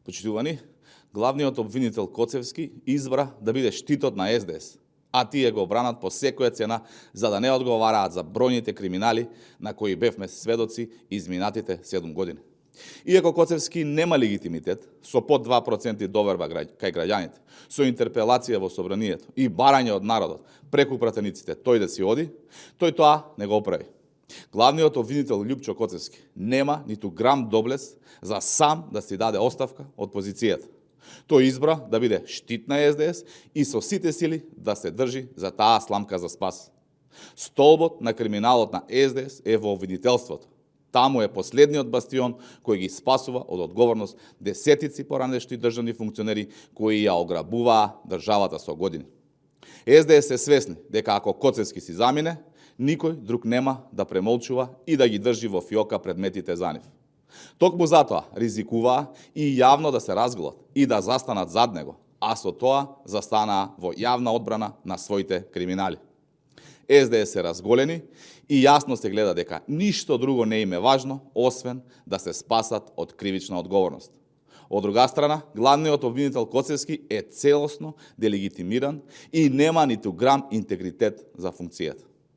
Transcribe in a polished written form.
Почитувани, главниот обвинител Коцевски избра да биде штитот на СДС, а тие го бранат по секоја цена за да не одговараат за бројните криминали на кои бевме сведоци изминатите 7 години. Иако Коцевски нема легитимитет, со под 2% доверба кај граѓаните, со интерпелација во собранието и барање од народот преку пратениците тој да си оди, тој тоа не го прави. Главниот обвинител Љупчо Коцевски нема ниту грам доблес за сам да си даде оставка од позицијата. Тој избра да биде штит на СДС и со сите сили да се држи за таа сламка за спас. Столбот на криминалот на СДС е во обвинителството. Таму е последниот бастион кој ги спасува од одговорност десетици поранешни државни функционери кои ја ограбуваа државата со години. СДС се свесни дека ако Коцевски си замине, никој друг нема да премолчува и да ги држи во фиока предметите за нив. Токму затоа ризикуваа и јавно да се разголат и да застанат зад него, а со тоа застанаа во јавна одбрана на своите криминали. СДС се разголени и јасно се гледа дека ништо друго не им е важно, освен да се спасат од кривична одговорност. Од друга страна, главниот обвинител Коцевски е целосно делегитимиран и нема ниту грам интегритет за функцијата.